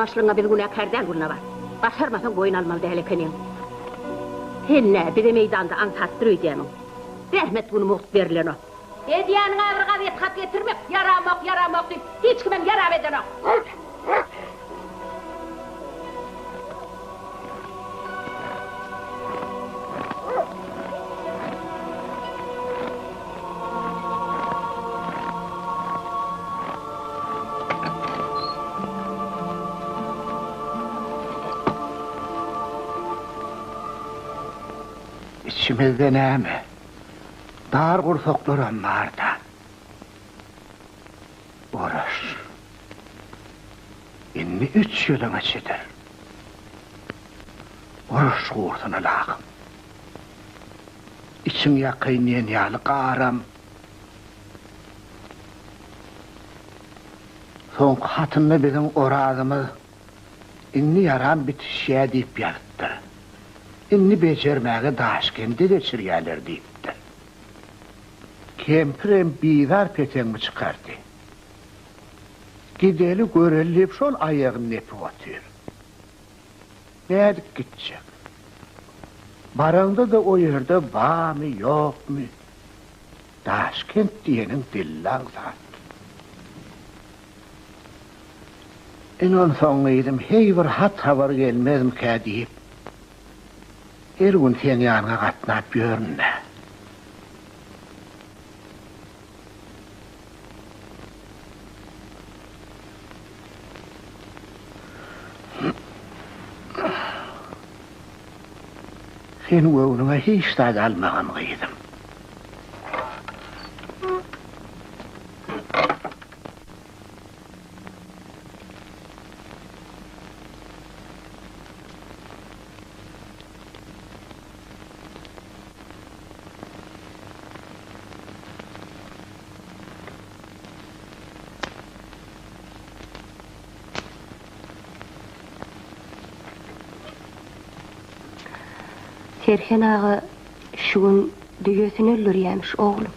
ýalaňaçlygyňa biz günäkär däl, Gülnabat. Başarmasaň boýun almaly däl ekeniň. Sen nä, bize meýdanda aňsatdyr öýdýämiň? Zähmet güni mugt berilenok. Edýäniň-ä bir gazet hat getirmek, ýaramok, ýaramok diýip, hiç kimem ýarap edenok. Içimizde näme, dar gursaklaram bar-da. Uruş. Indi üç ýylyň içidir. Uruş gursun ylahym. Içiň ýakaýyn diýen ýaly garam. Soňky hatynda biziň Orazymyz indi ýaram bitişýä diýip ýazypdyr. Indi bejermäge Daşkende geçirýäler diýipdir. Kempirem bizar peteňmi çykardy. Gideli göreli diýip şol aýagyny depip otyr. Nädip gitjek? Baraňda-da o ýerde barmy, ýokmy? Daşkent diýeniň dillaň zat. Ine onsoň gyzym heý bir hat-habar gelmezmikä diýip, her gün seň ýanyňa gatnap ýörün-dä. Sen göwnüňe hiç zat almagyn gyzym. Serhen aga şu gün düýesini öldürýämiş, oglum.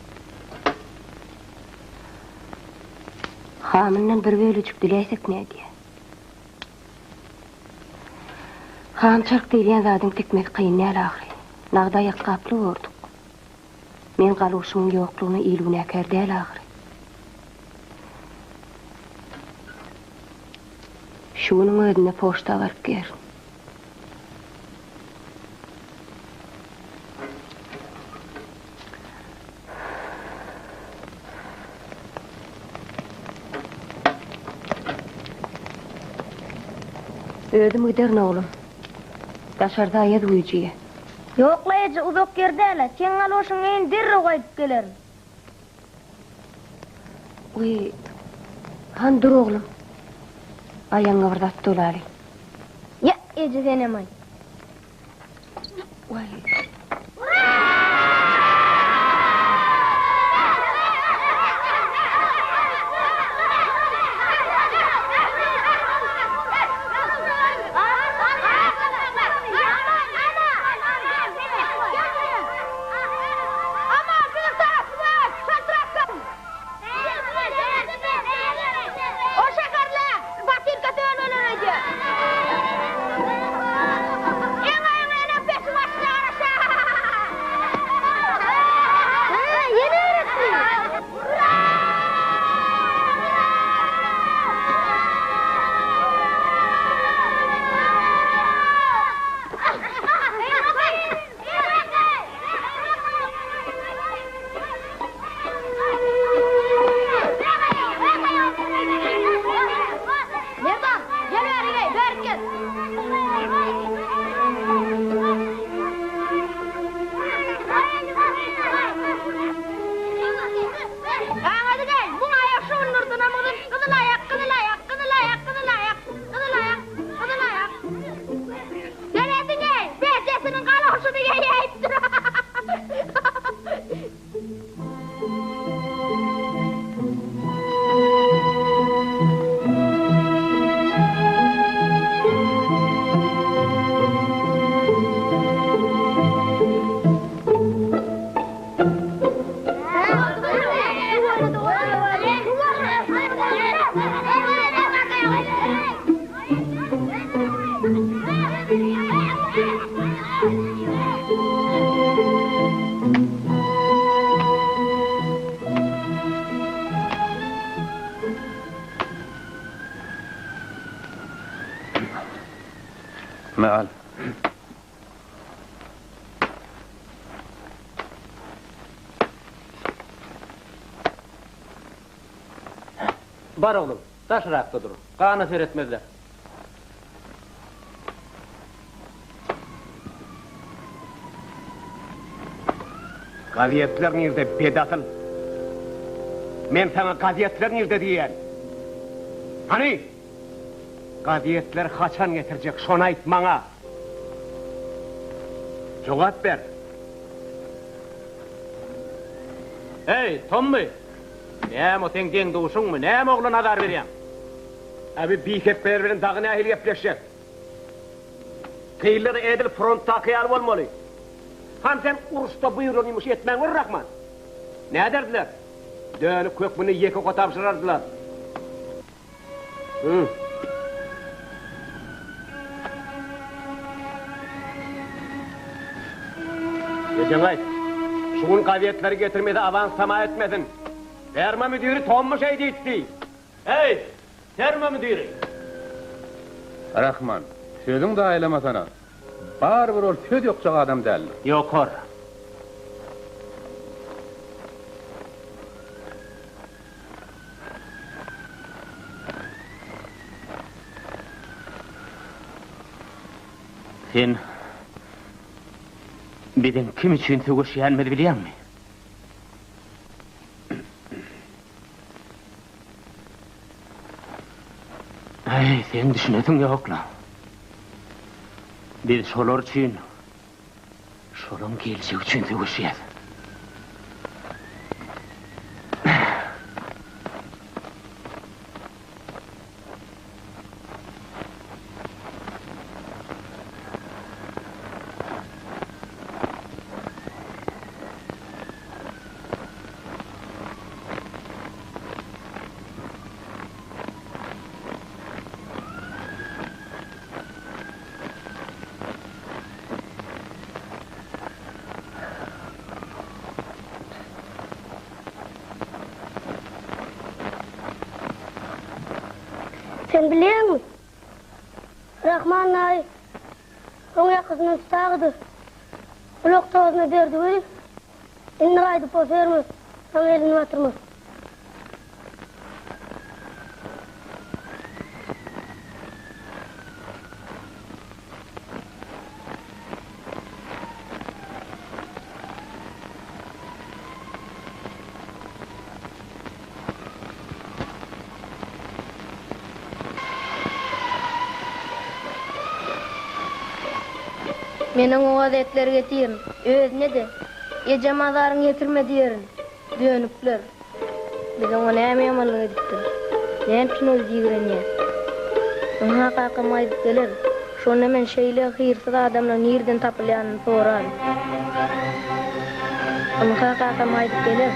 Hamyndan bir bölejik diläýsek nädýä? Ham çark diýilýän zadyň tikmesi kyn däl ahyry. Nagt aýakgaply borduk. Men galoşymyň ýoklugyna il günäkär däl ahyry. Şu günüň özünde poçta baryp gerin. Özüm giderin oglum. Daşarda aýaz güýjüýä. Ýok-la eje, uzak ýer däl-ä. Seň galoşyňy geýin, derrew gaýdyp gelerin. Wiý, hany dur oglum. Aýagyňa bir zat dolaly. Ýa, eje senem-aý. Waý. Me al. Bar oglum, daşrakda dur. Gana seretmezler. Gazetler nirde bedasyl? Men saňa gazetler nirde diýýän? Hany? Gazetleri haçan getirjek, şony aýt maňa! Jogap ber! Eý, Tommy! Näme o seň deň-duşuňmy? Näme oglan azar berýäň? Äbi bihepbeler bilen dagy nähili gepleşjek? Gyzlar edil frontdaky ýaly bolmaly. Hany sen uruşda buýrulan ýumuşy etmän gör Rahman. Näderdiler? Dönük hökmünde ýeke oka tabşyrardylar. Hı. Ejeňe aýt. Şu gün gazetleri getirmese awans tama etmesin. Ferma müdiri Tommy şeý diýipdi. Eý, ferma müdiri! Rahman, sözüň zaýalamasana. Barybir ol söz ýokjak adam däldir. Ýokar. Sen biziň kim üçin söweşýänimizi bilýäňmi? Äý, seň düşünesiň ýok-la. Biz şolar üçin, şolaň geljegi üçin söweşýäs. Sen bilýäňmi? Rahman daýy oň ýakasyndan tutagydy. Gulak tozuny berdi welin, indi gaýdyp o ferma saňa elini batyrmaz. Men oňa gazetleri getirin. Özüne-de, Ejem azaryňy ýetirme diýerin. Dönükler. Biz oňa näme ýamanlyk edipdiris? Näme üçin ol bizi ýigrenýär? Ynha kakam gaýdyp geler. Şonda men şeýle hyrsyz adamlaryň nireden tapylýanyny soraryn. Ynha kakam gaýdyp geler.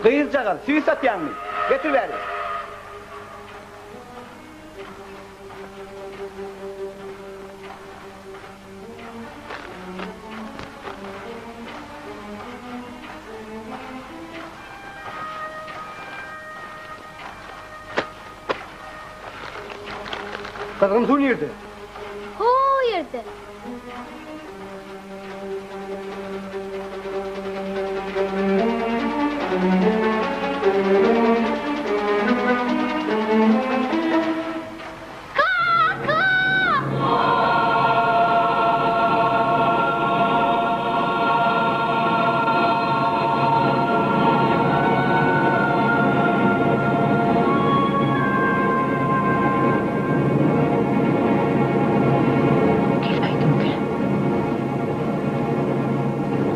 Gyzjagaz, süýt satýaňmy? Getir bäri. Gyzgyn suw nirde? Ho-o ýerde. Kaka! Geläýdimkä?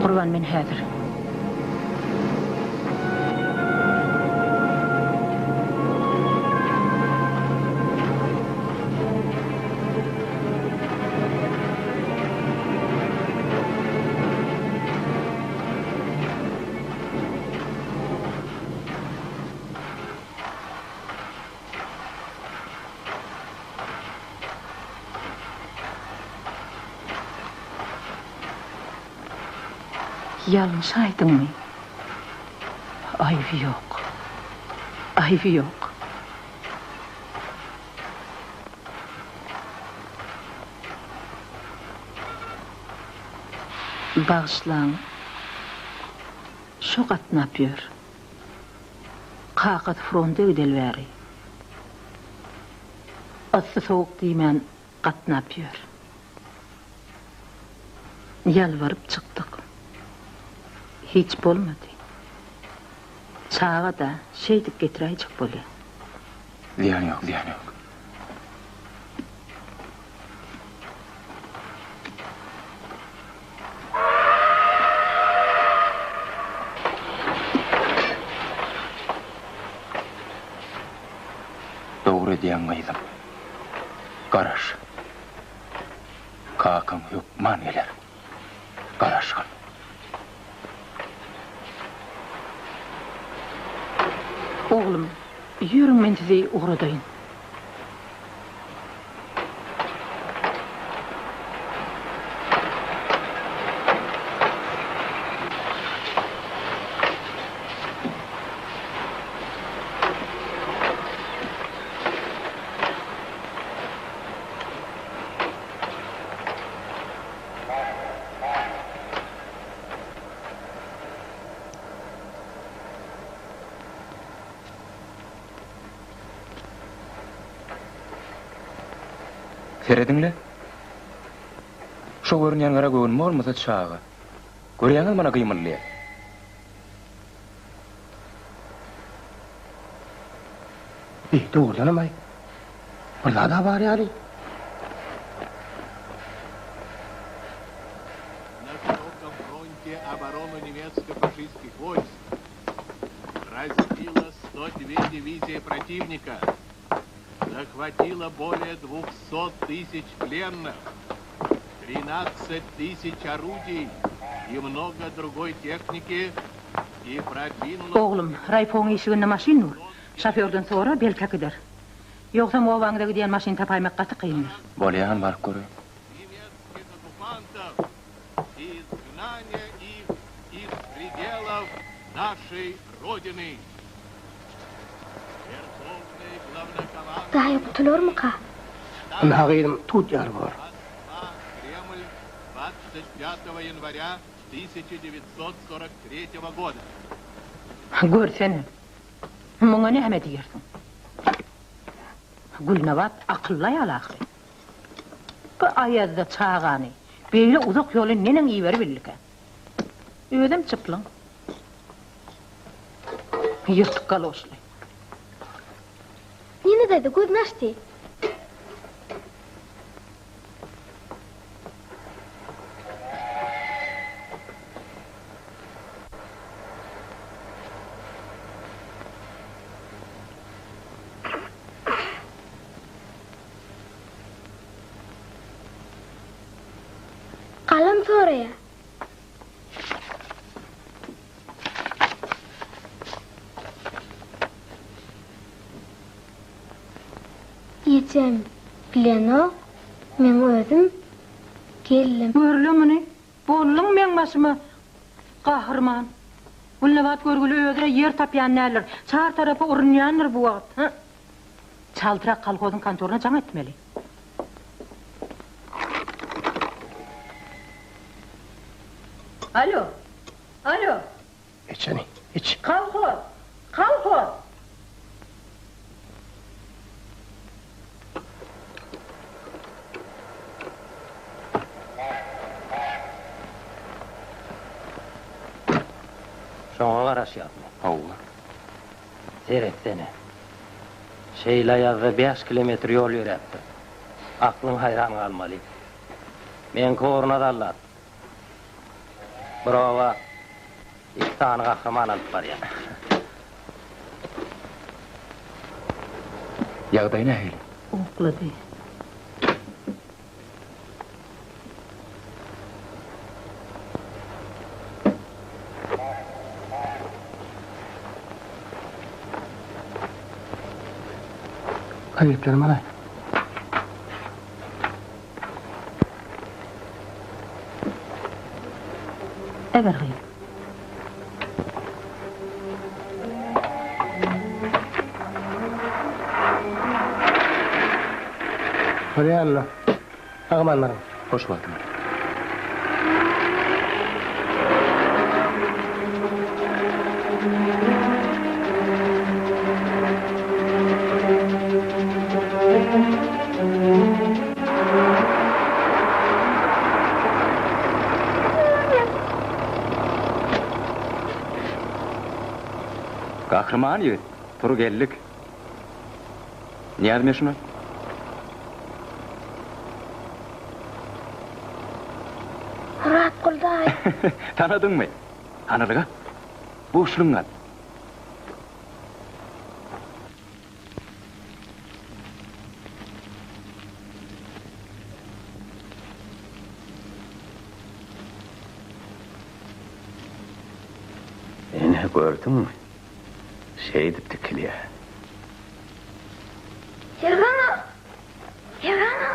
Gurban men häzir. Ýalňyş aýdyňmy? Aýby ýok. Aýby ýok. Bagyşlaň. Şo gatnap ýör. Kakasy fronta gideli bäri. Yssy-sowuk diýmän gatnap ýör. Ýalbaryp çykdyk. Hiç bolmady. Çaga-da, şeýdip getiräýjek bolýa. Zyýany ýok, zyýany ýok. Dogry edýäň gyzym. Garaş. Kakaň hökman geler. Garaşgyn. Oglum, ýörüň men sizi ugradaýyn. Serediň-le. Şo görünýän gara göwün bolmasa çaga. Görýäňiz mana gymyldaýar. Eý, dogrudanam-aý. Bir zad-a bar ýaly. Na широком фронте оборону немецко-фашистских войск разбила 102 дивизии противника, захватила более 200 тысяч пленных, 13 тысяч орудий и много другой техники и продвинула... Oglum, raýpoň işiginde maşyn dur. Şofýordan sora, belki äkider. Ýogsam obaňyza gidýän maşyn tapaýmak gaty kyndyr. Bolýan, baryp göreýin. Немецких оккупантов и изгнание их из пределов нашей Родины. Верховный главнокомандующий Daýy gutularmyka? Ynha gyzym, tut ýaly bor. Москва, Кремль, 25 января 1943 года. Görsene, muňa näme diýersiň? Gülnabat akylly aýal ahyry. Bu aýazda çagany beýle uzak ýoly neneň iberibildikä? Özem çyplyň. Ýyrtyk galoşly. Nina daýza gözüni açdy. Galam soraýar. Ejem bilenok, meň özüm geldim. Gör-le muny, bolduň meň başyma gahryman. Gülnabat görgüli özüne ýer tapýan däldir. Çar tarapa urunýandyr bu wagt. Hy! Çaltrak kolhozyň kontoryna jaň etmeli. Alo! Alo! Iç hany, iç. Kolhoz! Kolhoz! Şoňa garaşýasmy? Hawa. Seretsene. Şeýle aýazda bäş kilometr ýol ýöräpdir. Aklyň haýran galmaly. Meňki ugruna zallat. Bir oba iki sany gahryman alyp barýar. Ýagdaýy nähili? Uklady. Gazetlerimi alaý. Eber gyz. Bolýa-la. Sag-aman baryň. Hoş wagtyňyz. Gahryman ýigit, tur geldik. Näzmi şuny? Myratgul daýy. Tanadyňmy? Hanalyga? Buşlugyňy al. Ine, gördüňmi? Şeýdip tikilýär. Serhan aga! Serhan aga!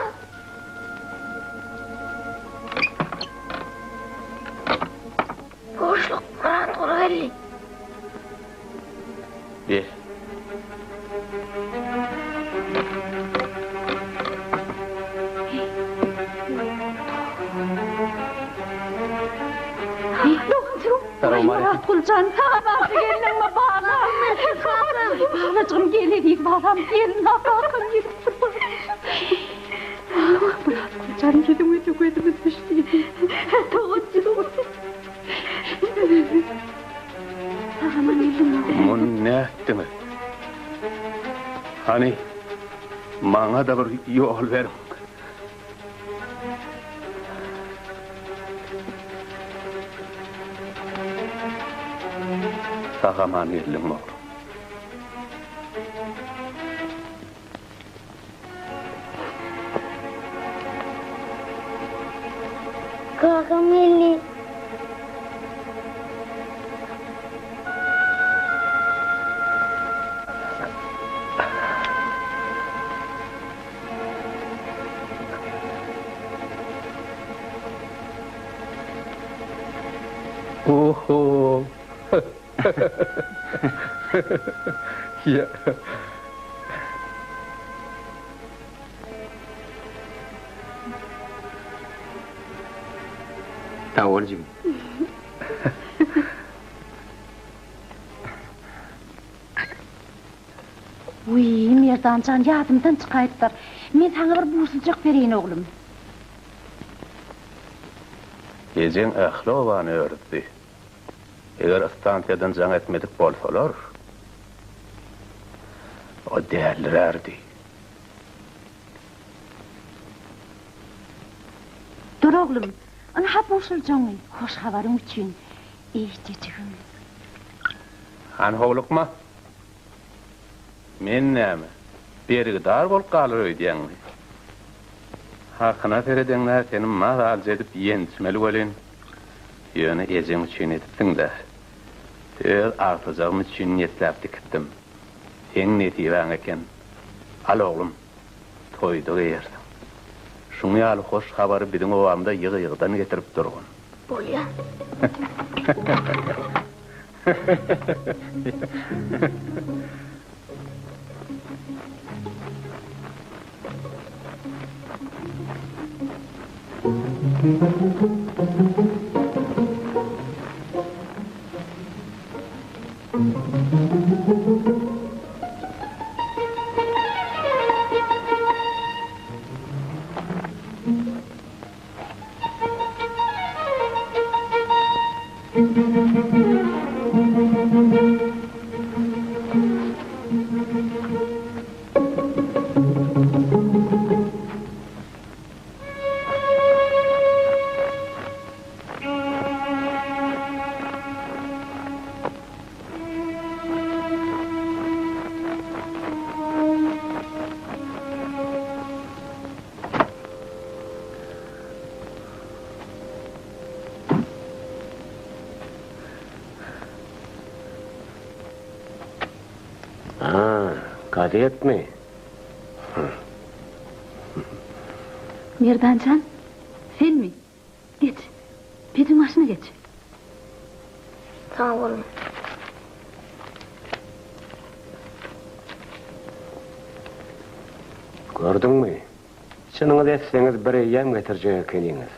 Boşluk Myratguly geldi. Gel. Myratgul jan, saňa bagty geldiňmi, balam? Balajygym gel eziz balam, gel, kakam gelipdir, balam. Myratgul jan, ýüzüňe-de gözümiz düşdi. Doganjygym. Sag-aman geldiňmi, oglum? Muny nätdiňiz? Hany, maňa-da bir ýol beriň. Sag-aman geldiňmi, oglum? Kakam geldi. Oho! Ýa. Sag bol jigim. Wiý, Merdan jan, ýadymdan çykaýypdyr. Men saňa bir busuljak bereýin, oglum. Ejeň ähli obany örüzdi. Eger stansiýadan jaň etmedik bolsalar, o dälirärdi. Dur, oglum, ynha busuljagyňy, hoş habaryň üçin, eýjejigim. Hany howlukma. Men näme, bergidar bolup galar öýdýäňmi? Hakyna seredeňdä seni mazalyja edip ýençmeli welin, ýöne ejeň üçin edipsiň-dä. Öz agtyjagym üçin niýetläp dikipdim. Seň nesibäň eken. Al oglum. Toýda geýersiň. Şuň ýaly hoş habary biziň obamyza ýygy-ýygydan getirip durgun. Bolýa. A, gazetmi? Merdan jan, senmi? Geç, pejiň başyna geç. Sag boluň. Gördüňmi? Çynyňyzy etseňiz bir eýýäm getirjek ekeniňiz.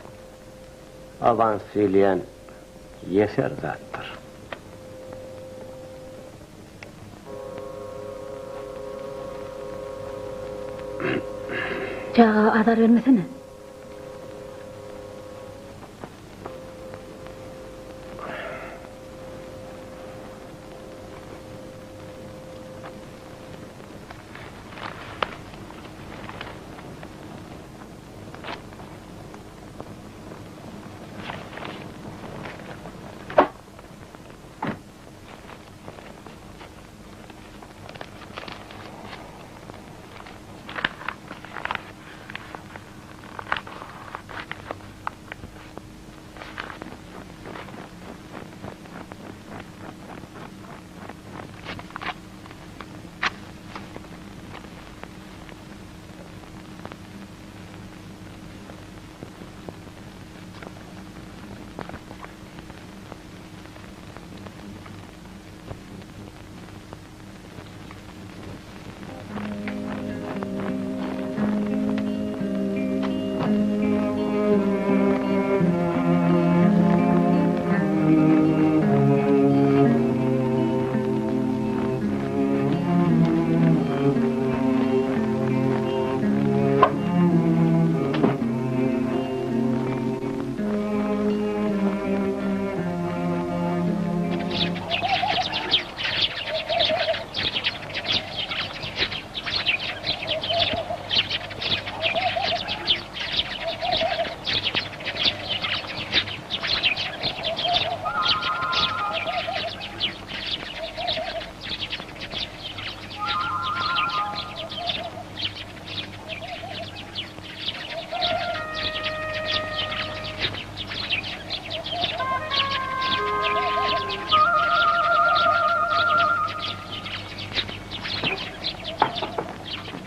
Awans diýilýän ýeser zatdyr. Çaga azar bermesene.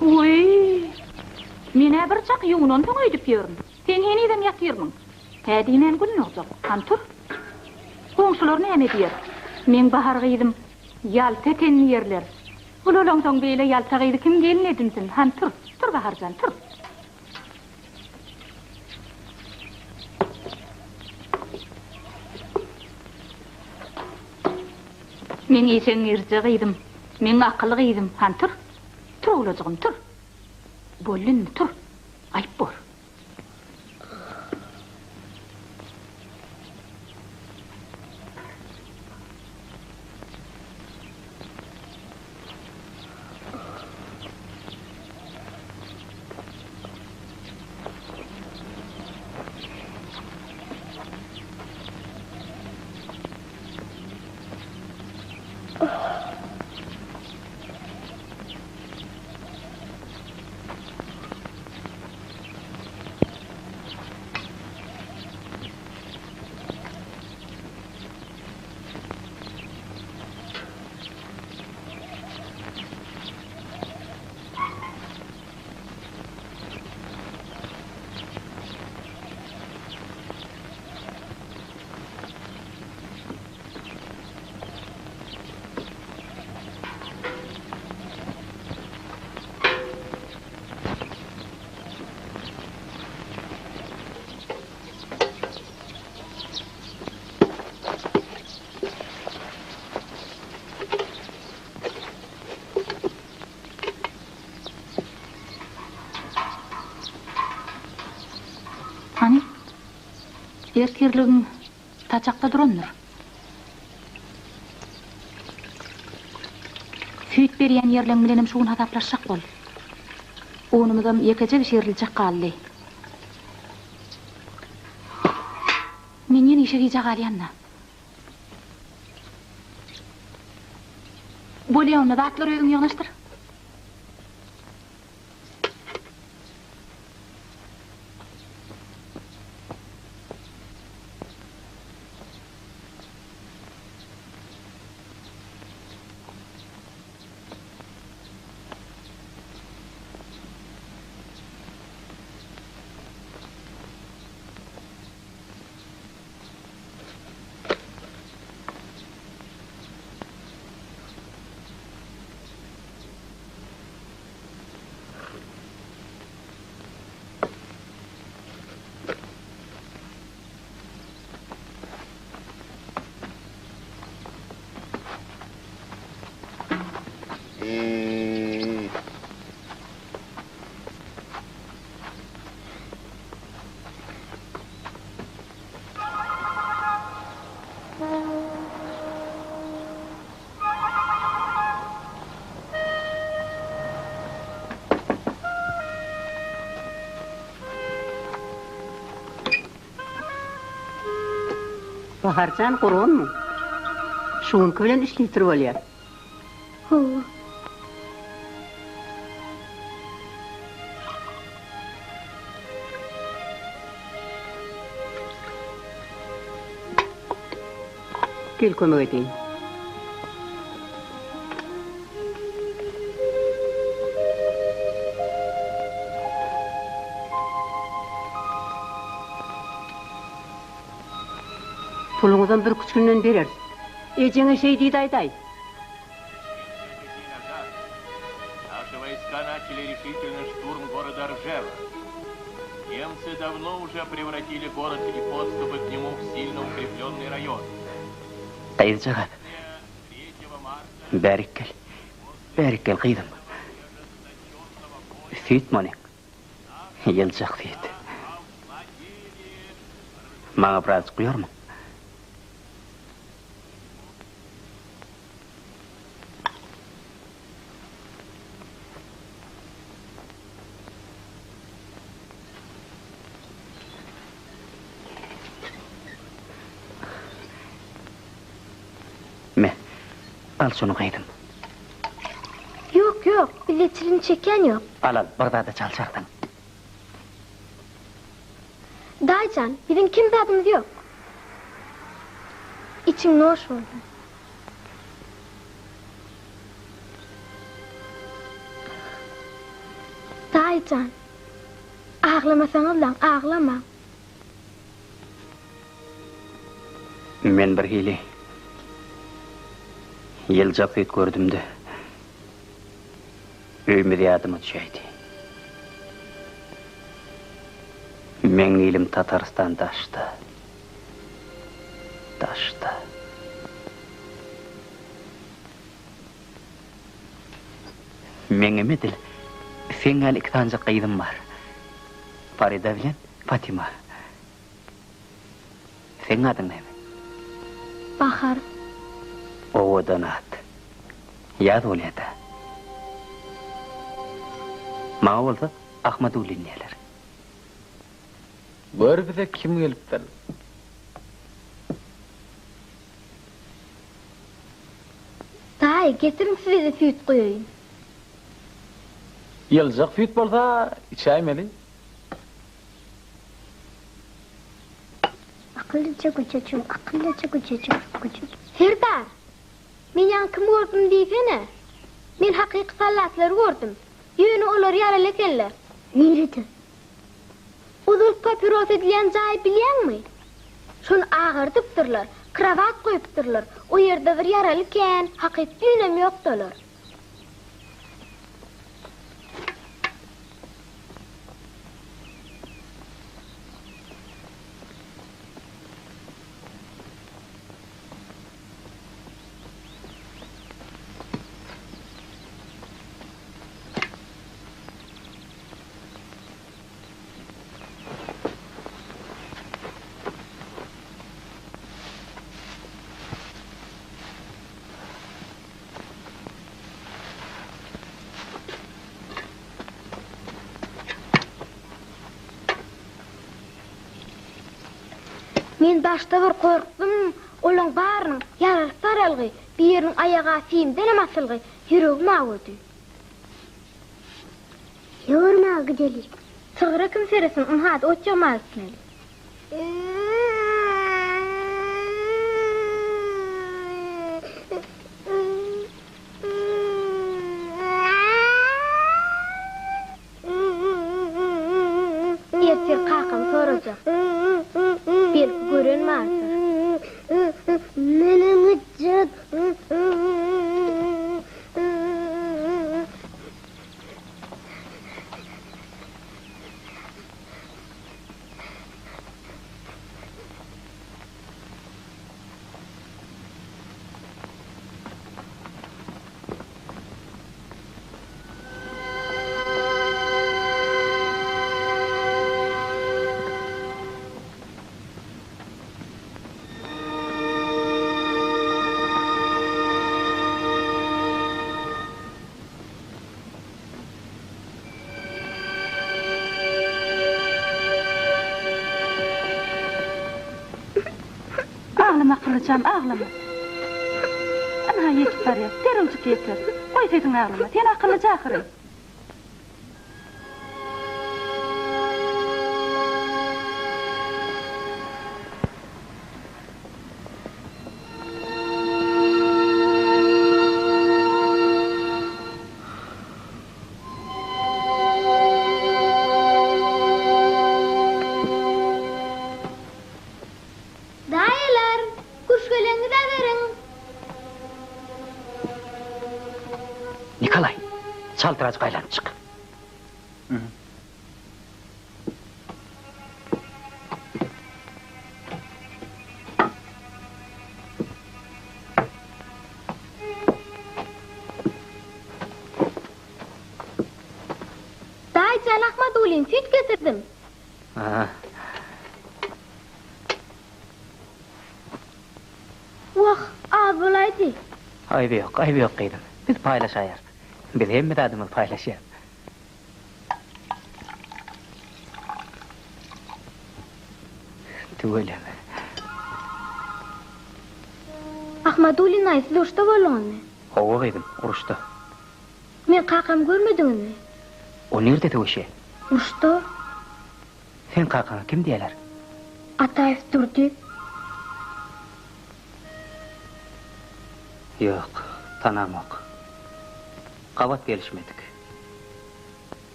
Wiý! Men-ä bir çak ýuwunansoň öýdüp ýörün. Sen henizem ýatyrmyň? Hä diýmän gün dogjak. Hany tur. Goňşular näme diýer? Meň Bahar gyzym ýalta eken diýerler. Ulalaňsoň beýle ýalta gyzy kim gelin edinsin? Hany tur. Tur Bahar jan, tur. Meň işeňňirje gyzym, meň akyly gyzym, hany tur. Tur owlajygym, tur. Boldy indi, tur. Aýyp bor. Ertirligiň saçakda durandyr. Süýt berýän ýerleň bilenem şu gün hasaplaşjak bol. Unumyzam ýekeje bişiriljek galdy. Men ýene işe gijä galýan-da. Bolýa onda, zatlary özüň ýygnaşdyr. Baharjan gurgunmy? Şu günki bilen üç litr bolýar. Hawa. Gel kömek edeýin. Puluňyzam birküç günden bereris. Ejeňe şeý diýdi aýdaý. Наши войска начали решительный штурм города Ржева. Немцы давно уже превратили город и подступы к нему в сильно укрепленный район. Gyzjagaz. Bärik gel. Bärik gel gyzym. Süýt monyň. Ýyljak süýt. Maňa birazjyk guýarmyň? Me, al şuny gyzym. Ýok, ýok, bizde çilim çekýän ýok. Al, al, bir zada çalşarsyň. Daýyjan, biziň kem zadymyz ýok. Içiň noş bolsun. Daýyjan, aglamasaňyzlaň, aglamaň. Men birhili ýyljak süýt gördüm-de, öýümiz ýadyma düşäýdi. Meň ilim Tatarystan daşda. Daşda. Meňem edil seň ýaly iki sanjak gyzym bar. Farida bilen Fatima. Seň adyň näme? Bahar. Owadan at. Ýaz bolýa-da. Maňa bolsa Ahmadullin diýerler. Gör bize kim gelipdir. Daýy, getiriň size-de süýt guýaýyn. Ýyljak süýt bolsa içäýmeli. Akyllyja güjüjim, akyllyja güjüjim, güjüjim. Serdar! Men ýaňy kimi gördüm diýsene? Men hakyky sallatlary gördüm. Ýöne olar ýaraly ekenler. Nirede? Ozal papiros edilýän jaýy bilýäňmi? Şony agardypdyrlar, krowat goýupdyrlar. O ýerde bir ýaraly kän, hakyt düýnem ýokdy olar. Men başda bir gorkdum, olaň barynyň ýarasy saralgy, biriniň aýaga simdenem asylgy, ýüregim awady. Ýormaga gideli. Sygyra kim seretsin, ynha-da ot ýygmaga gitmeli. Ertir kakam sorajak. Belki gören bardyr. Menem gitjek. Aglama Gylyjam, aglama. Ynha ýetip barýas, derrewjik ýeteris. Goý sesiňi aglama, sen akyllyja ahyry. Daýylar, küşgeleňiz-ä beriň! Nikolaý, çaltyrajyk aýlanyp çyk. Daýyjan Ahmadulin, süýt getirdim. Wah, az bolaýdy. Aýby ýok, aýby ýok gyzym. Biz paýlaşaýarys. Biz hemme zadymyzy paýlaşýas. Tüweleme. Ahmadulin daýy siz uruşda bolduňyzmy? Hawa gyzym, uruşda. Meň kakamy görmediňizmi? O nirde söweşýär? Uruşda. Seň kakaňa kim diýerler? Ataýew Durdy. Ýok, tanamok. Gabat gelişmedik.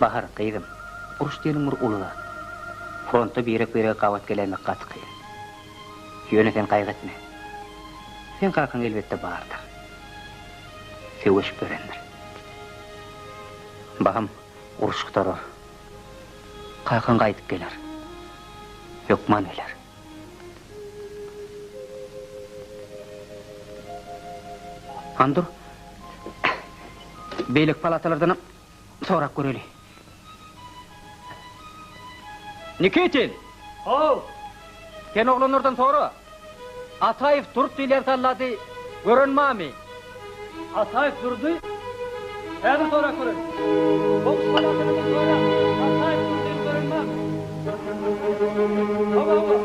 Bahar, gyzym, uruş diýeniň bir uly zat. Frontda birek-birege gabat geläýmek gaty kyn. Ýöne sen gaýgy etme. Seň kakaň elbetde bardyr. Söweşip ýörendir. Bahym uruş gutarar. Kakaň gaýdyp geler. Hökman geler. Hany dur. Beýleki palatalardanam sorap göreli. Nikitin! How! Sen oglanlardan sora. Ataýew Durt diýilýän sallady gören barmy? Ataýew Durdy? Häzir sorap göreýin. Goňşy palatalardan soraň. Ataýew Durdyny gören barmy? Hawa, hawa.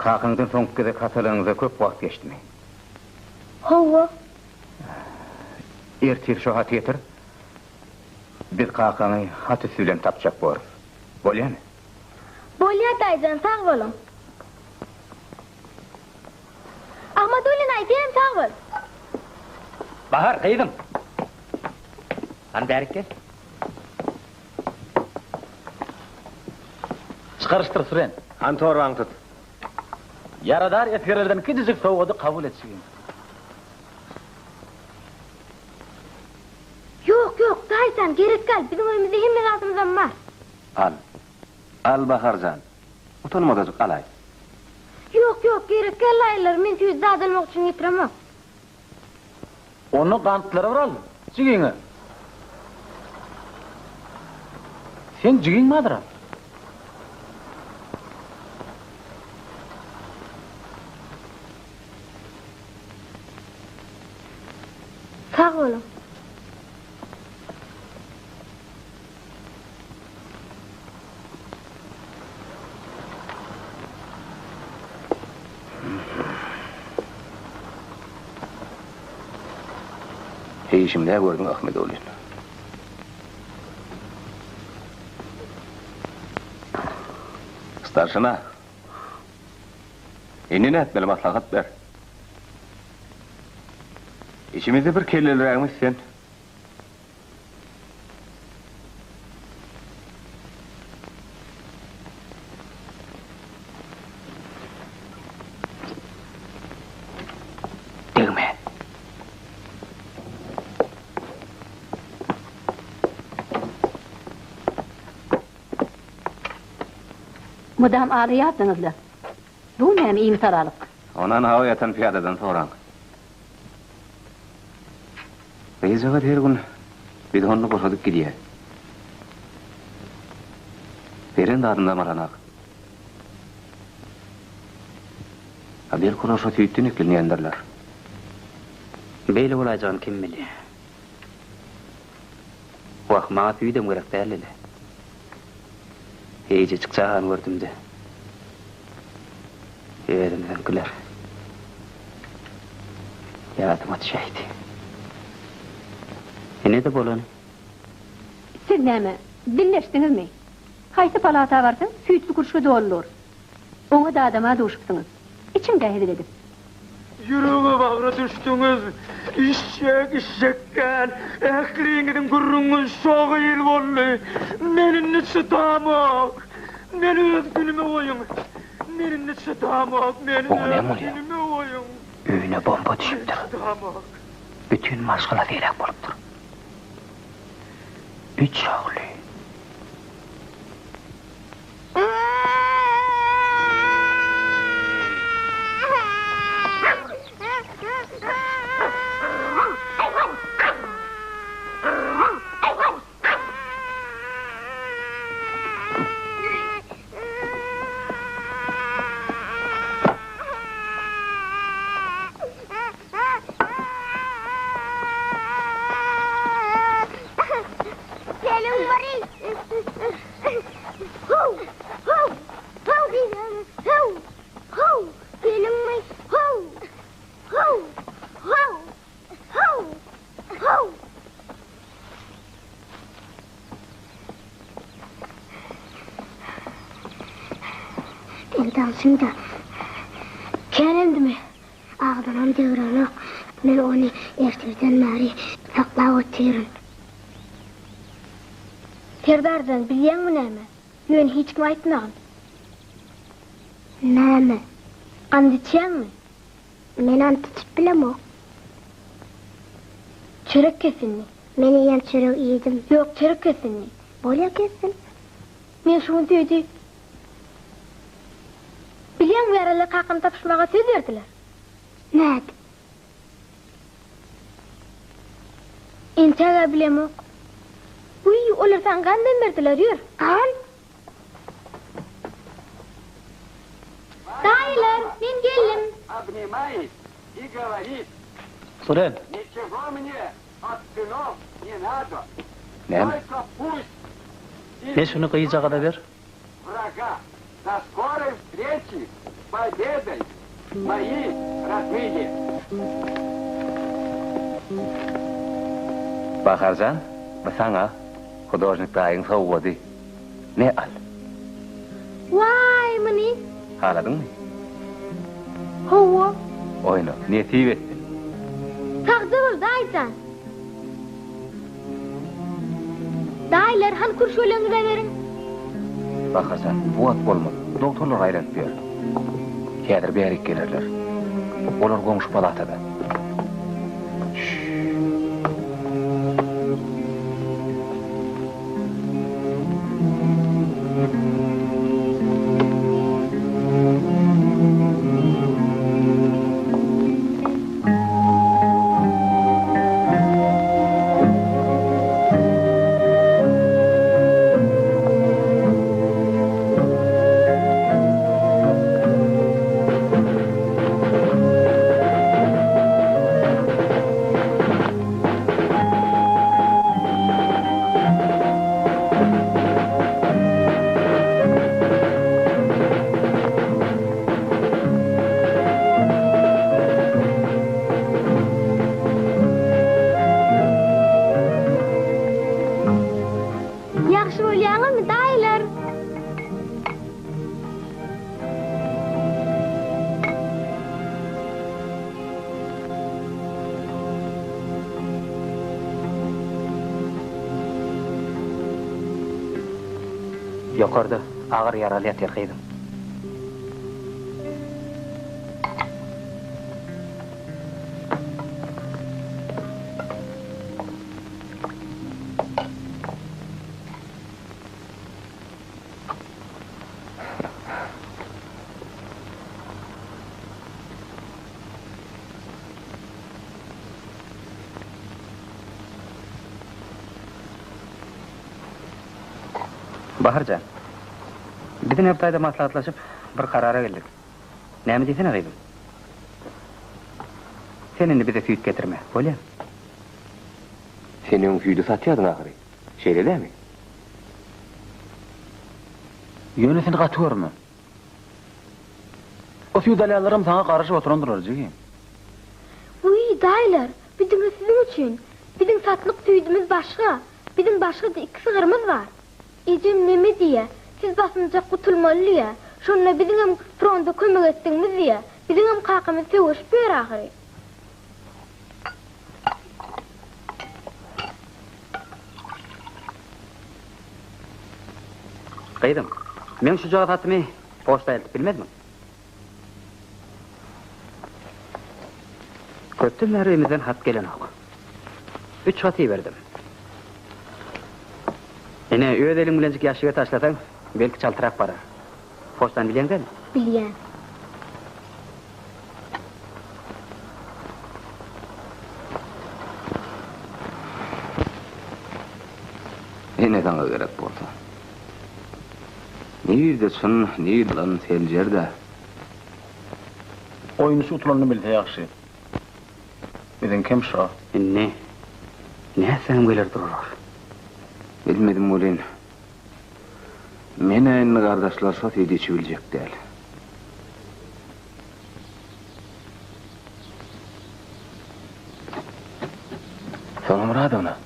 Kakaňdan soňky gezek hat alanyňyza köp wagt geçdimi? Hawa. Ertir şo haty getir. Biz kakaňy hat üsti bilen tapjak borus. Bolýamy? Bolýa daýyjan sag boluň. Ahmadullin aý senem sag bol. Bahar gyzym. Hany bärik gel. Çykaryşdyr Süren. Hany torbaňy tut. Ýaradar esgerlerden kiçijik sowgady kabul et jigim. Ýok ýok daýyjan gerek däl biziň öýümizde hemme zadymyzam bar. Al. Al Bahar jan. Utanmadajyk alaý. Ýok, ýok, gerek däl daýylar, men süýji zat almak üçin getiremok. Onda gantlary bir al, jigiňe. Seň jigiň bardyr-a? Sag boluň. Heý, işimi nä gördüň, Ahmedowlin? Starşina! Indi nätmeli, maslahat ber. Içimizde bir kellelirägimiz sen. Degme. Mydam aglaýarsyňyz-la. Bu näme imisalalyk? Ondan hawa ýatan pyýadadan soraň. Gyzjagaz her gün bidonyny boşadyp gidýär. Beren zadynam alanak. A belki olar şo süýtden eklenýändirler. Beýle bolaýjagyny kim bilýär. Wah, maňa süýdem gerek däldi-le. Eýjejik çagany gördüm-de. Özümiziňkiler. Ýadyma düşäýdi. Ine-de bolany. Siz näme, dilleşdiňizmi? Haýsy palata barsaň, süýtli kürşge doly dur. Oňa dadama duşupsyňyz. Içiň-dä hezil edip. Ýürege bagra düşdüňiz. Işjek, işjekgäl. Ähliňiziň gürrüňiňiz şo gyl boldy. Men indi çydamok. Meni öz günüme goýuň. Men indi çydamok. Meni Oňa öz näme bolýar? günüme goýuň. Öýüne bomba Men düşüpdir. çydamok. Bütin maşgala heläk bolupdyr. Üç ogly. Geliň biri. How! How! How diýýän. How! How! Geliňmi? How! How! How! How! How! Degdalçyňda. Kän emdimi? Agzynam degrenok. Men ony ertirden bäri saklap otyryn. Serdarjan, bilýäňmi näme? Ýöne hiç kime aýtmagyn. Näme? Ant içýäňmi? Men ant içip bilemok. Çörek kes indi. Men eýýäm çöregi iýdim. Ýok, çörek kes indi. Bolýa kessin. Men şu gün süýji. Bilýäňmi, ýaraly kakam tapyşmaga söz berdiler. Nädip? Entäg-ä bilemok. Wiý, olar saňa gandam berdiler, ýör. Gant? Daýylar, men geldim. Surel. Näme? Me şuny gyzjagaza ber. Baharjan, bu saňa hudožnik daýyň sowgady. Me al. Waý, muny. Haladyňmy? Hawa. Oýna, nesip etsin. Sagja bol, daýyjan. Daýylar, hany kürşgeleňize beriň. Baharjan, bu wagt bolmaz. Dogtorlar aýlanyp ýör. Häzir bärik gelerler. Olar goňşy palatada. Ýokarda agyr ýaraly ýatyr gyzym. Bahar jan, biz ine bu taýda maslahatlaşyp, bir karara geldik. Näme diýsene gyzym? Sen indi bize süýt getirme, bolýamy? Sen öň süýdi satýardyň ahyry, şeýle dämi? Ýöne sen gaty görme. O süýt alýanlaram saňa garaşyp oturandyrlar, jigim. Wiý, daýylar, bu diňe siziň üçin. Biziň satlyk süýdümiz başga. Biziň başga-da iki sygyrymyz bar. Ejem neme diýýä, siz basymjak gutulmaly diýýä. Şonda biziňem fronta kömek etdigimiz diýýä. Biziňem kakamyz söweşip ýör ahyry. Gyzym, meň şujagaz hatymy poçta eltip bilmezmiň? Köpden bäri öýümizden hat gelenok. Üç hat iberdim. Ine, öz eliň bilenjik ýaşşige taşlasaň, belki çaltrak barar. Poçtany bilýäň dälmi? Bilýän. Ene saňa gerek bolsa. Nirde çyn, nirde ýalan seljer-dä. Oýunçy utulanyny bilse ýagşy. Biziňkem şo. Indi nätseňem geler durar. Bilmedim welin, men-ä indi gardaşlar şo süýdi içibiljek däl. Sona Myradowna.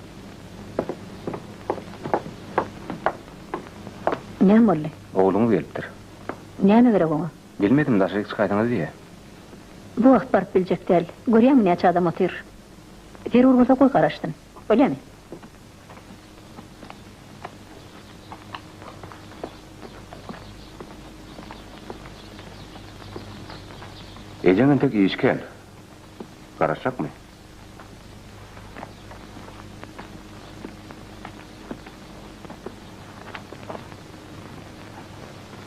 Näme boldy? Ogluňyz gelipdir. Näme gerek oňa? Bilmedim, daşaryk çykaýsaňyz diýýä. Bu wagt baryp biljek däl. Görýäňmi näçe adam otyr. Zerur bolsa goý garaşsyn. Bolýamy? Ejeň entek işi kän. Garaşjakmy?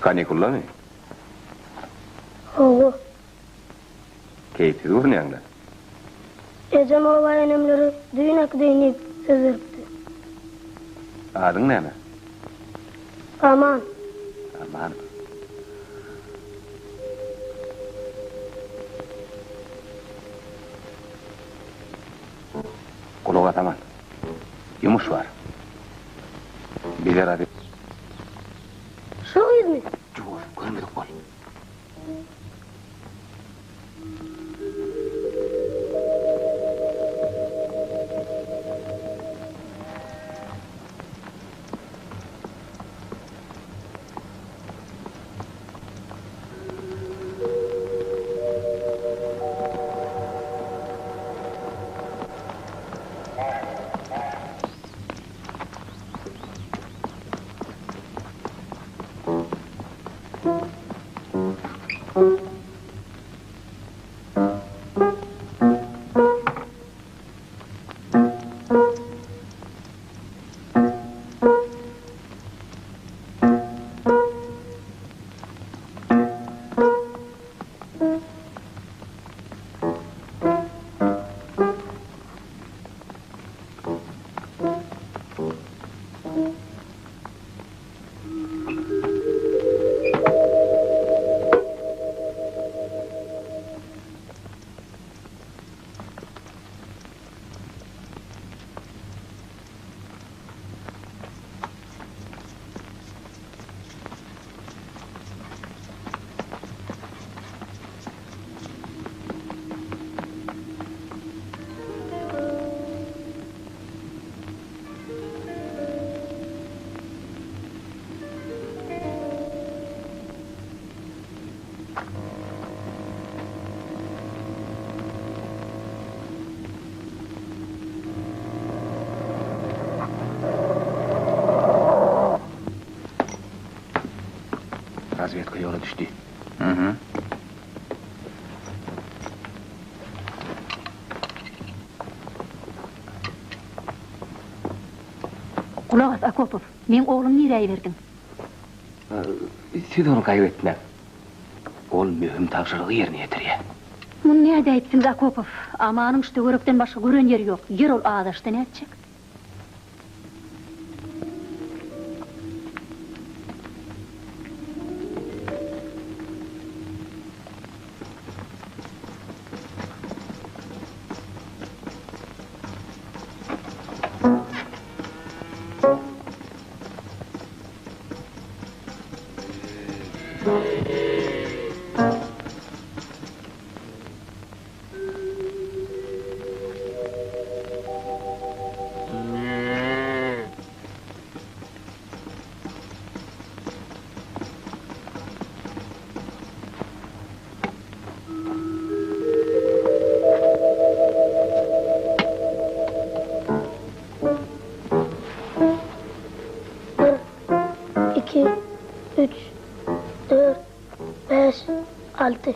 Kanikuldamy? Hawa. Keýpsiz görünýäň-le. Ejem oba enemleri düýn äkideýin diýip söz beripdi. Adyň näme? Aman. Aman. Gulak as Aman. Ýumuş bar. Bize razy. Şo gyzmy? Ýuwaş, görmedik bol. Razwedka ýola düşdi. Mhm. Gulak as, Akopow, meň oglumy nirä iberdiň? Siz ony gaýgy etmäň. Ol möhüm tabşyrygy ýerine ýetirýär. Muny nädäýipsiňiz, Akopow? Amanyň şu töwerekden başga gören ýeri ýok. Ýer ol azaşsa nätjek? Bir, iki, üç, dört, bäş, alty.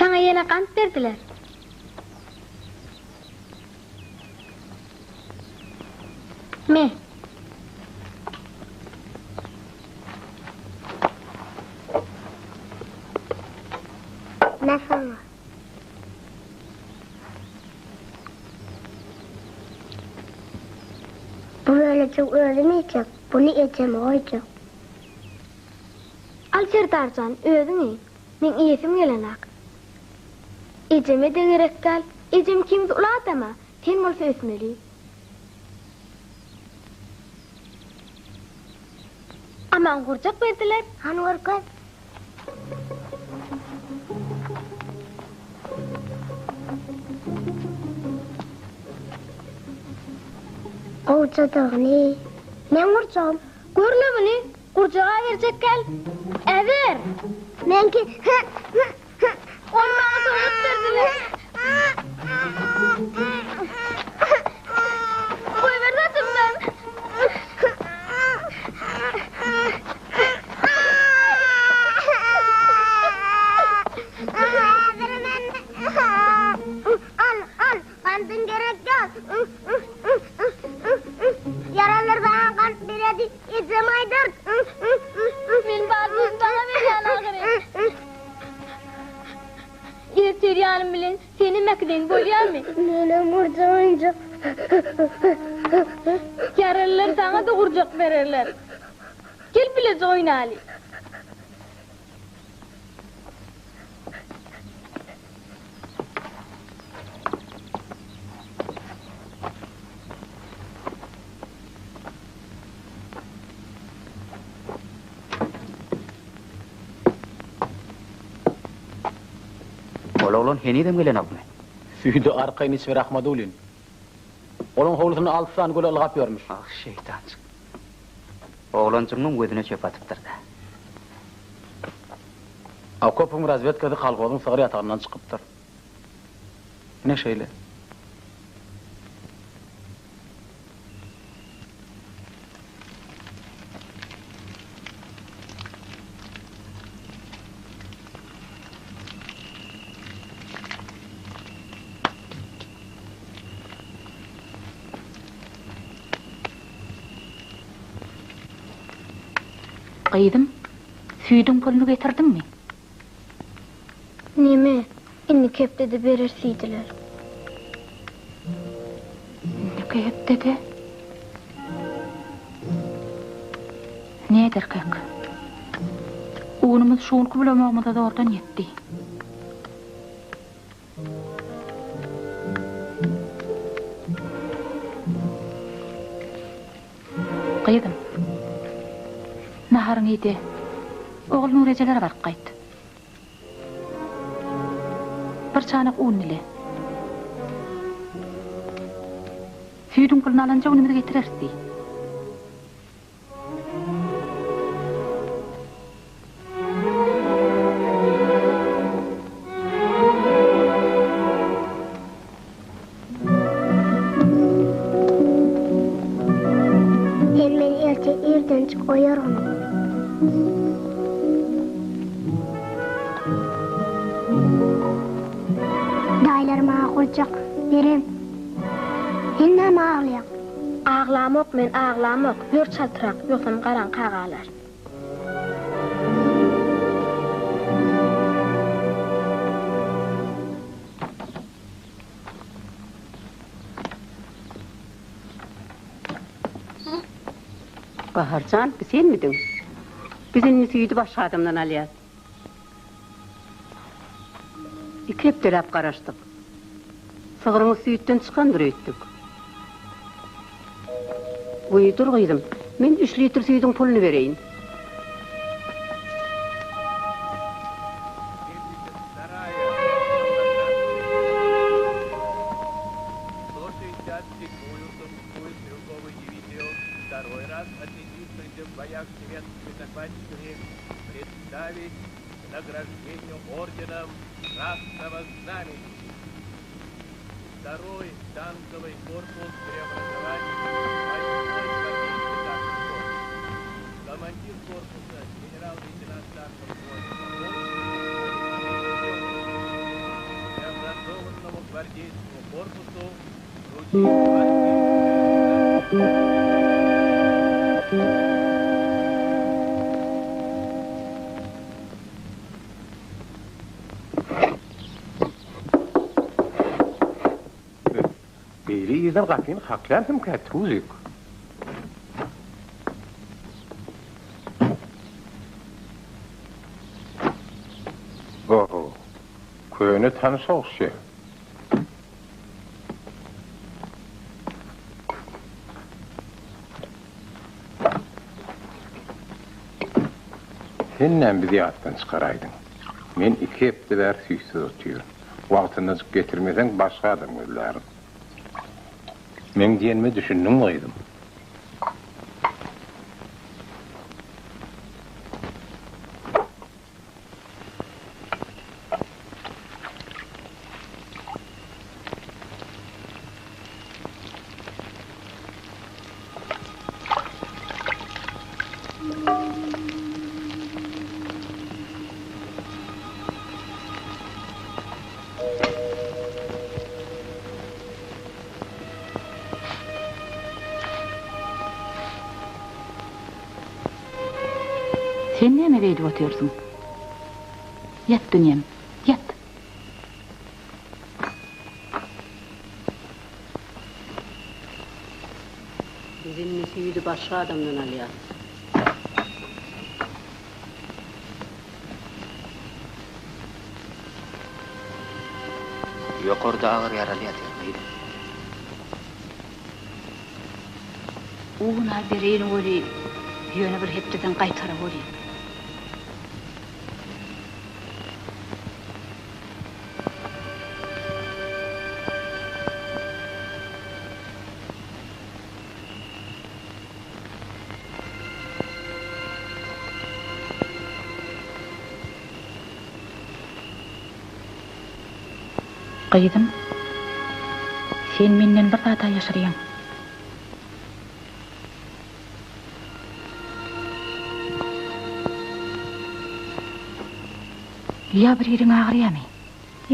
Saňa ýene gant berdiler. Me. Me saňa. Bu bölejigi özüm iýjek, buny ejeme goýjak. Al Serdarjan, özüň iý. Meň iýesim gelenak. Ejeme-de gerek däl. Ejem ikimiz uly adam-a, sen bolsa ösmeli. Aman gurjak berdiler. Hany görkez. Gowjadygyny. Meň gurjagym. Gör-le muny, gurjaga berjek gel. Äber! Meňki. Ony maňa sowgat berdiler. Goýber saçymdan. Al, al, gandyň gerek ýok. Ýaralar maňa gant beredi, ejem aýdar. Men barlygym saňa berýän ahyry. Ertir ýanym bilen senem äkideýin bolýarmy? Menem gurjak oýunjak. Ýaralylar saňa-da gurjak bererler. Gel bileje oýnaly. Ol oglan henizem gelenokmy? Süýdi arkaýyn içiber Ahmadulin. Olaň howlusynda alty sany göle ylgap ýörmüş. Ah, şeýtanjyk. Oglanjygyňam gözüne çöp atypdyr-da. Akopowyň razwedkasy kolhozyň sygyr ýatagyndan çykypdyr. Ine şeýle. Gyzym, süýdüň puluny getirdiňmi? Neme, indiki hepdede bereris diýdiler. Indiki hepdede? Näderkäk? Unumyz şu günki bulamagymyza zordan ýetdi. Gyzym, naharyňy iý-de, Ogulnur ejelere baryp gaýt. Bir çanak un dile. Süýdüň puluny alanja günümiz getireris diý. Sen meni erte irdenjik oýargyn. Daýylar maňa gurjak beren. Sen näme aglaýaň? Aglamok men aglamok, ýör çaltrak, ýogsam garaňka galar. Bahar jan, bu senmidiň? Biz indi süýdi başga adamdan alýas. Iki hepdeläp garaşdyk. Sygryňyz süýtden çykandyr öýtdük. Wiý, dur gyzym, men üç litr süýdüň puluny bereýin. Второй танковый корпус преобразовать в восьмой гвардейский танковый корпус. Командир корпуса генерал-лейтенант танков Преобразованному гвардейскому корпусу вручить гвардейское Beýle irden gapyny kakýansyňka, Tuzik? Oho, köne tanyş ogşy. Sen näme bizi ýatdan çykaraýdyň? Men iki hepde bäri süýtsüz otyryn. Wagtyndajyk getirmeseň, başga adam gözlärin. Meň diýenime düşündiňmi, gyzym? Sen näme beýdip otyrsyň? Ýat dünýem, ýat. Biz indi süýdi başga adamdan alýas. Ýokarda agyr ýaraly ýatyr, gyzym. Un-a bereýin weli, ýöne bir hepdeden gaýtara bolýa. Gyzym, sen menden bir zat-a ýaşyrýaň. Ýa bir ýeriň agyrýamy?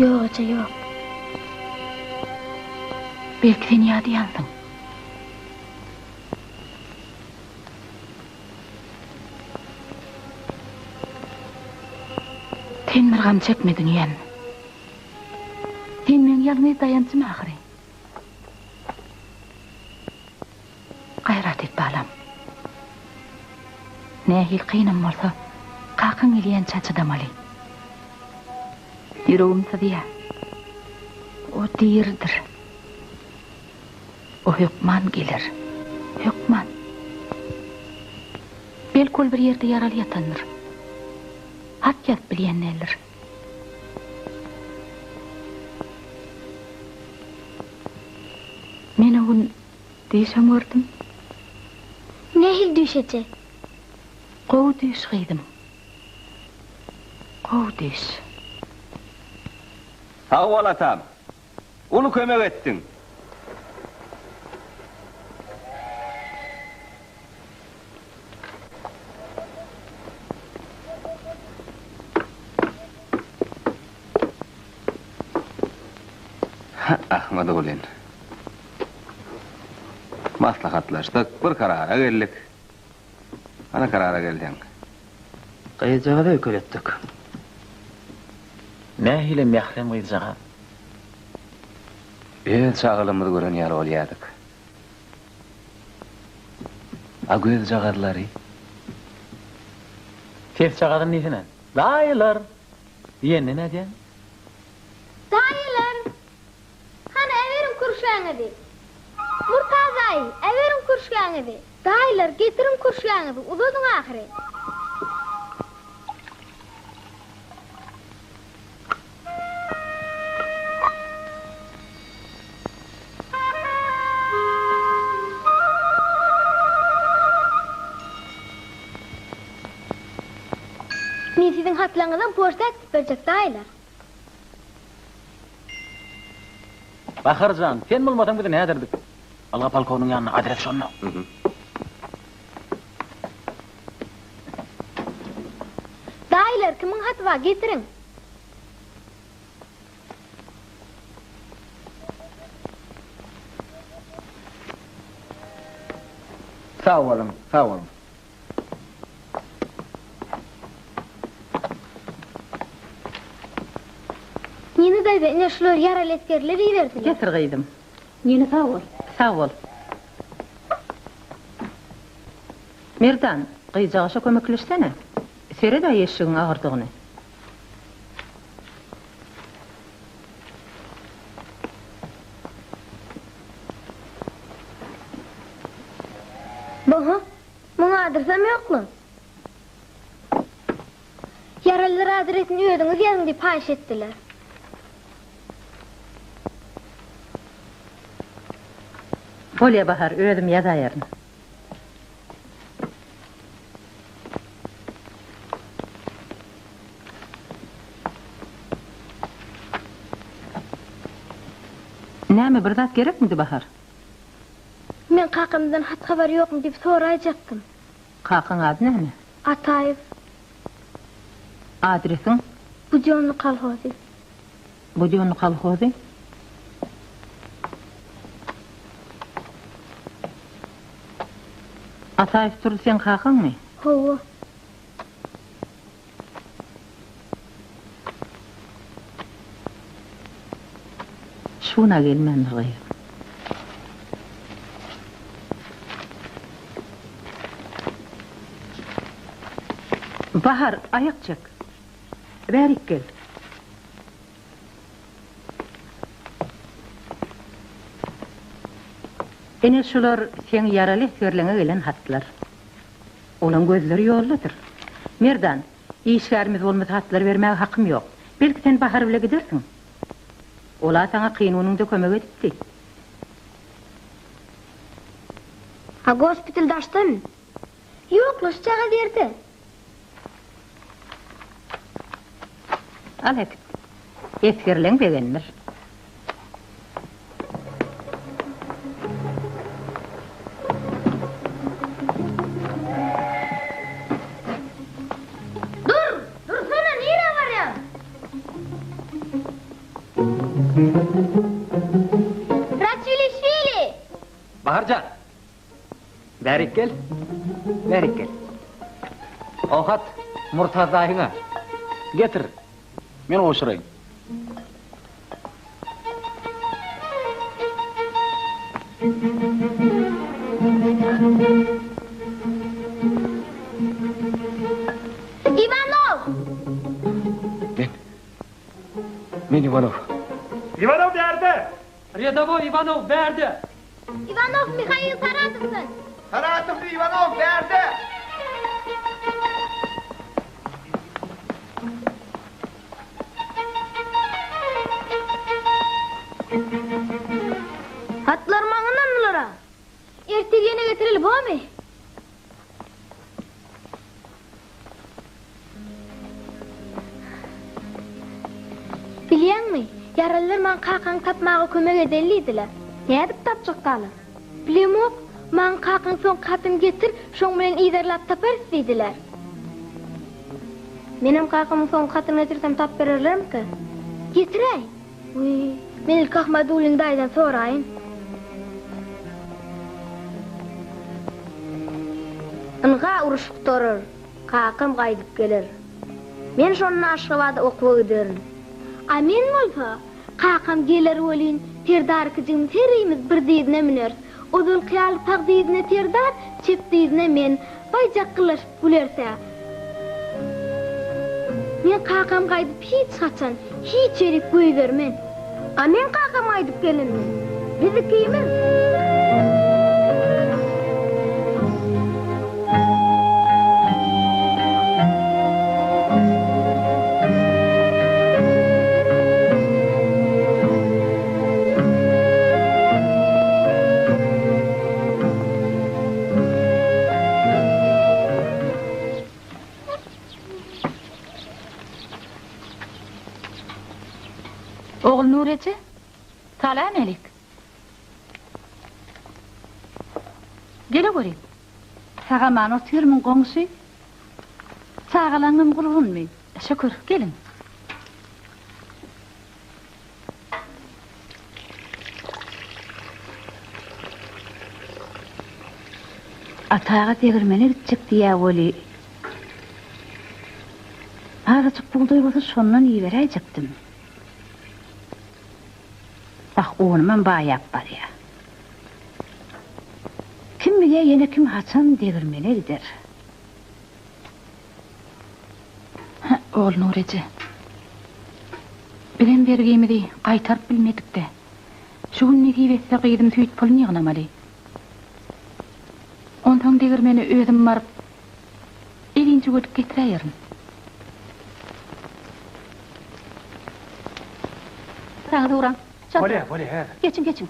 Ýok, eje, ýok. Belki sen ýadaýansyň? Sen bir gam çekme dünýäm. Sen meň ýalňyz daýanjym ahyry. Gaýrat et balam. Nähili kynam bolsa, kakaň. Kakaň gelýänçä çydamaly. Ýüregim syzýar. O diridir. O hökman geler. Hökman. Belki ol bir ýerde ýaraly ýatandyr. Hat ýazyp bilýän däldir. Men o gün düýşem gördüm. Nähili düýş eje? Gowy düýş gyzym. Gowy düýş. Sag bol atam. Uly kömek etdiň. Ahmadgulyň. Maslahatlaşdyk, bir karara geldik. Hany karara gelseň. Gyzjagazy öýkeletdik. Nähili mährem gyzjagaz. Öz çagalygymyzy gören ýaly bolýardyk. A gözjagazlary? Sesjagazyny diýsene. Daýylar! Diýende nädýäň? Daýylar! Hany, äberiň kürşgäňizi! Murtaz daýy, äberiň kürşgäňizi! Daýylar, getiriň kürşgäňizi, uzadyň ahyry! Men siziň hatlaryňyzam poçta äkidip berjek, daýylar. Bahar jan, sen bolmasaň biz näderdik? Ylga polkownigiň ýanyna, adres şonda. Daýylar, kimiň haty bar, getiriň. Sag boluň, sag boluň. Nina daýza, ine şular ýaraly esgerler iberdiler. Getir gyzym. Nina sag bol. Sag bol. Merdan, gyzjagaşa kömekleşsene. Sered-ä eşegiň agyrdygyny. Baha, muň adresem ýok-la. Ýaralylar adresini özüňiz ýazyň diýip haýyş etdiler. Bolýa Bahar, özüm ýazaýaryn. Näme, bir zat gerekmidi Bahar? Men kakamdan hat-habar ýokmy diýip soraýjakdym. Kakaň ady näme? Ataýew. Adresiň? Budýonny kolhozy. Budýonny kolhozy? Ataýew Durdy seň kakaňmy? Hawa. Şuna gelmändir gyzym. Bahar, aýak çek. Bärik gel. Ine şular seň ýaraly esgerleňe gelen hatlar. Olaň gözleri ýoldadyr. Merdan, işgärimiz bolmasa hatlary bermäge hakym ýok. Belki sen Bahar bile gidersiň? Ol-a saňa kyn günüňde kömek edipdi. A gospital daşdamy? Ýok-la, şujagaz ýerde. Al äkit. Esgerleň begendir. Dur! Dursana, nirä barýaň? Raçwilişwili! Bahar jan! Bärik gel. Bärik gel. O hat Murtaz daýyňa. Getir. Men gowşuraýyn. Iwanow! Men Iwanow. Iwanow bärde! Redowoý Iwanow bärde! Iwanow Mihail Saratowdan! Saratowly Iwanow bärde! Hatlar maňa ynandylar-a. Ertir ýene getireli bormy? Bilýäňmi, ýaralylar maňa kakaňy tapmaga kömek edeli diýdiler. Nädip tapjak galar? Bilemok, maňa kakaň soňky hatyny getir, şoň bilen yzarlap taparys diýdiler. Menem kakamyň soňky hatyny getirsem tap bererlermikä? Getiräý! Wiý, men ilki Ahmadullin daýydan soraýyn. Ynha uruş gutarar, kakam gaýdyp geler. Men şonda Aşgabada okuwa giderin. A men bolsa, kakam geler welin, Serdar ikijigimiz herimiz bir dyzyna müneris. Ozalky ýaly sag dyzyna Serdar, çep dyzyna men. Baý jakgylaşyp güleris-ä. Men kakam gaýdyp hiç haçan, hiç ýerik goýbermen. A meň kakam gaýdyp gelende, biz ikimiz. Ogulnur eje, salam älik. Geleweriň. Sag-aman otyrmyň, goňşy? Çagalaňňam gurgunmy? Şükür, geliň. Ata aga degirmene gitjek diýýä weli, azajyk bugdaý bolsa şondan iberäýjekdim. Wah, unumam baýap barýa. Kim bilýä ýene kim haçan degirmene gider. Hä, Ogulnur eje. Bizem bergimizi gaýtaryp bilmedik-dä. Şu gün nesip etse gyzym süýt puluny ýygnamaly. Onsoň degirmene özüm baryp, elin jüwedip getiräýerin. Saňa duraň. Bolýa, bolýa, häzir. Geçiň, geçiň.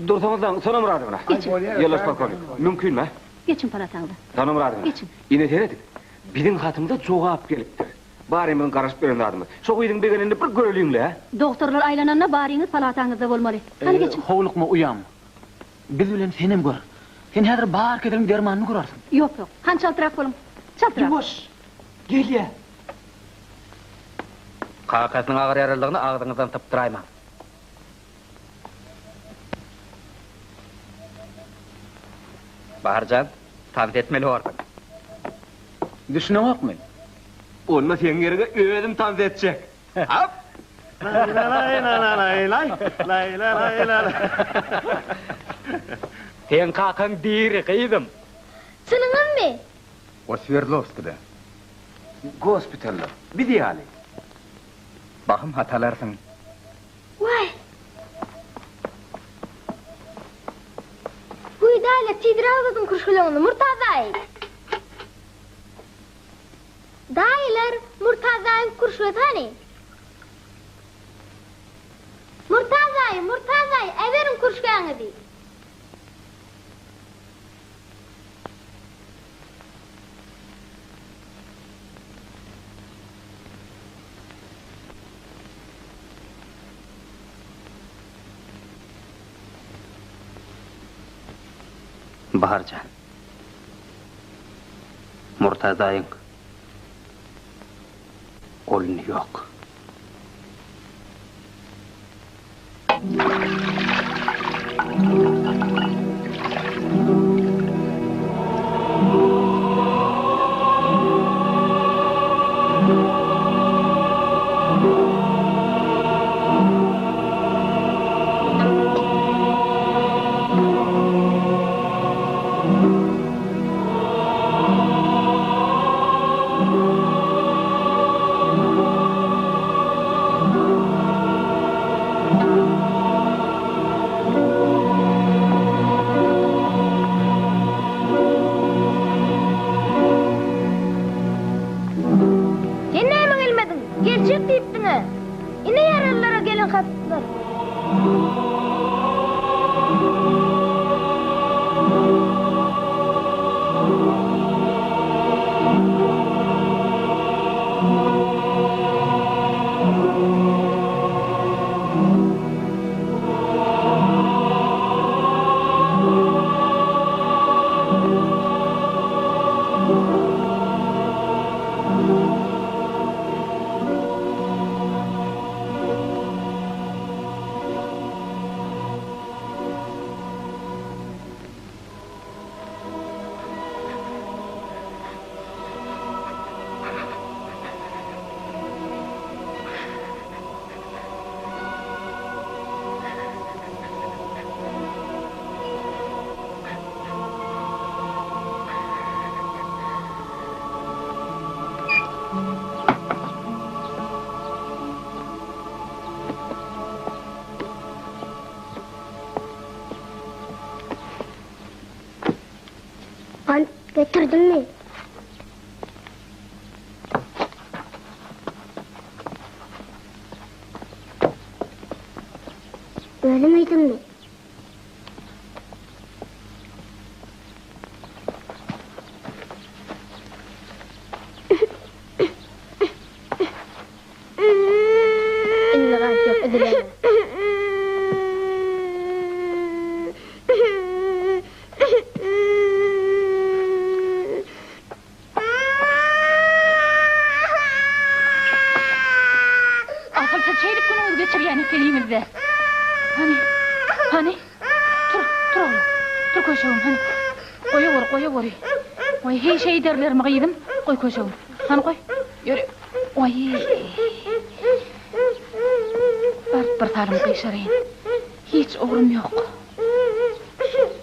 Dursaňyzlaň, Sona Myradowna. Geçiň. Ýoldaş polkownik, mümkinmi? Geçiň palataňyza. Sona Myradowna. Geçiň. Ine serediň, biziň hatymyza jogap gelipdir. Barymyzyň garaşyp ýören zadymyz. Şo gyzyň begenenini bir göreliň-le. Dogtorlar aýlananda baryňyz palataňyzda bolmaly. Hany geçiň. Howlukma uýam. Biz bilen senem gör. Sen häzir bar keseliň dermanyny görersiň. Ýok, ýok. Hany çaltrak boluň. Çaltrak. Ýuwaş. Gelýä. Kakasynyň agyr ýaralydygyny agzyňyzdan sypdyraýmaň. Bahar jan, tans etmeli borsuň. Düşüneňokmy? Onda seň ýeriňe özüm tans etjek. Hop! Seň kakaň diri, gyzym. Çynyňyzmy? O Swerdlowskide. Gospitalda. Biz ýaly. Bahym hat alarsyň. Waý! Huý daýylar tizräk uzadyň kürşgeleňizi Murtaz daýy! Daýylar Murtaz daýyň kürşgesi hany? Murtaz daýy, Murtaz daýy, äberiň kürşgäňizi! Bahar jan. Murtaz daýyň goluny ýok. Gant getirdiňmi? Özüň iýdiňmi? Indi gant ýok, üzüleme. Asyl siz şeýdip günüňizi geçirýän ekeniňiz-dä. Hany, hany, tur, tur oglum, tur köşegim, hany. Goýaweri, goýaweri. Goý, heý şeýderlermi gyzym? Goý köşegim, hany goý. Ýöri. Oý. Baryp bir salym gyşaraýyn. Hiç ugrum ýok.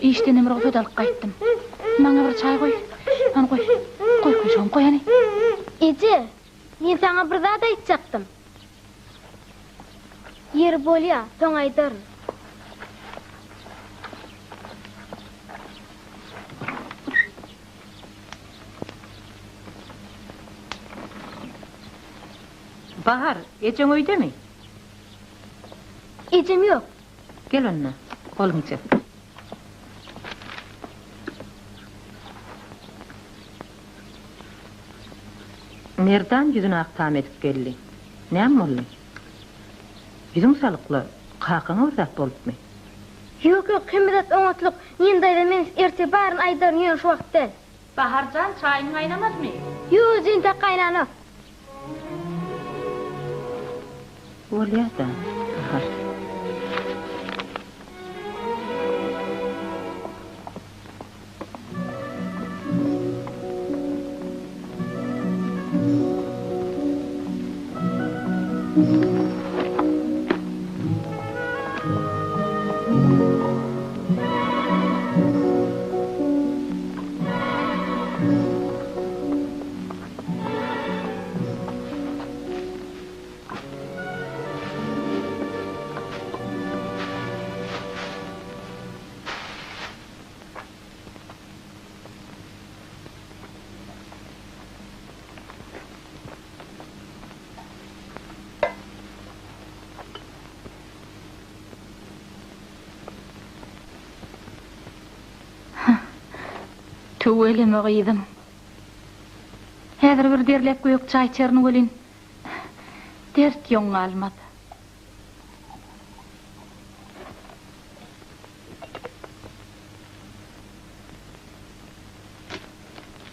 Işdenem rugsat alyp gaýtdym. Maňa bir çaý goý. Hany goý. Goý köşegim, goý hany. Eje, men saňa bir zat aýtjakdym. Ýeri bolýa, soň aýdaryn. Bahar, ejeň öýdemi? Ejem ýok. Gel onda, goluňy çek. Merdan ýüzüni ak tam edip geldi. Näme boldy? Ýüzüň salykla, kakaňa bir zat bolupmy? Ýok, ýok, hemme zat oňatlyk. Nina daýza men ertir baryny aýdaryn, ýöne şu wagt däl. Bahar jan, çaýyň gaýnamadymy? Ýok, eje, entek gaýnanok. Bolýa-da, Bahar. Tüweleme gyzym. Häzir bir derläp gök çaý içerin welin, dert ýoň galmaz.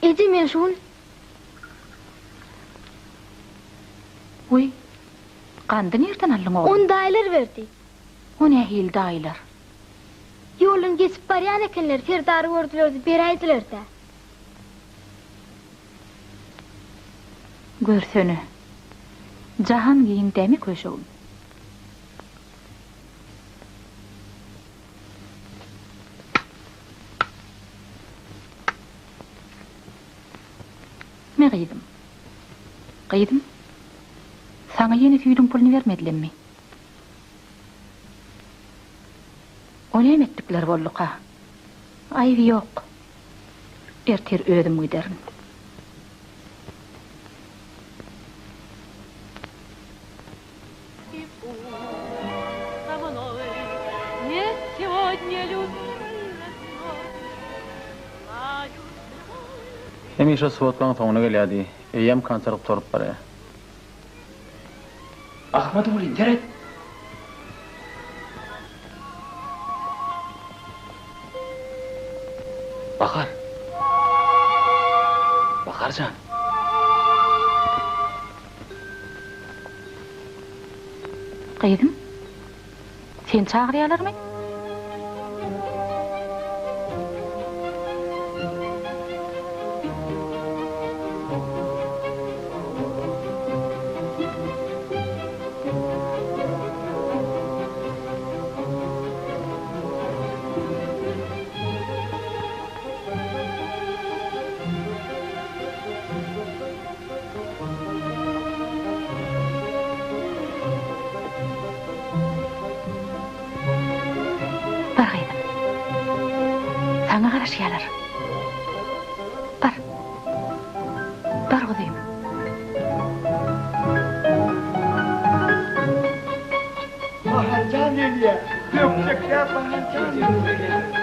Eje men şu gün. Wiý, gandy nirden aldyň oglum? Ony daýylar berdi. O nähili daýylar? Ýoldan geçip barýan ekenler, Serdary gördüler-de beräýdiler-dä. Görsene. Jahan giň dämi köşegim? Me gyzym. Gyzym, saňa ýene süýdüň puluny bermedilemmi? O näme etdikleri bolduka? Aýby ýok. Ertir özüm giderin. Hemişe swodkaň soňuna gelýärdi. Eýýäm konsert gutaryp barýar. Ahmadullin, seret! Bahar! Bahar jan! Gyzym, seni çagyrýalarmy? Bar gyzym. Saňa garaşýarlar. Bar gyzym. Baharjan gelýär. Bökjekläp Baharjan gelýär.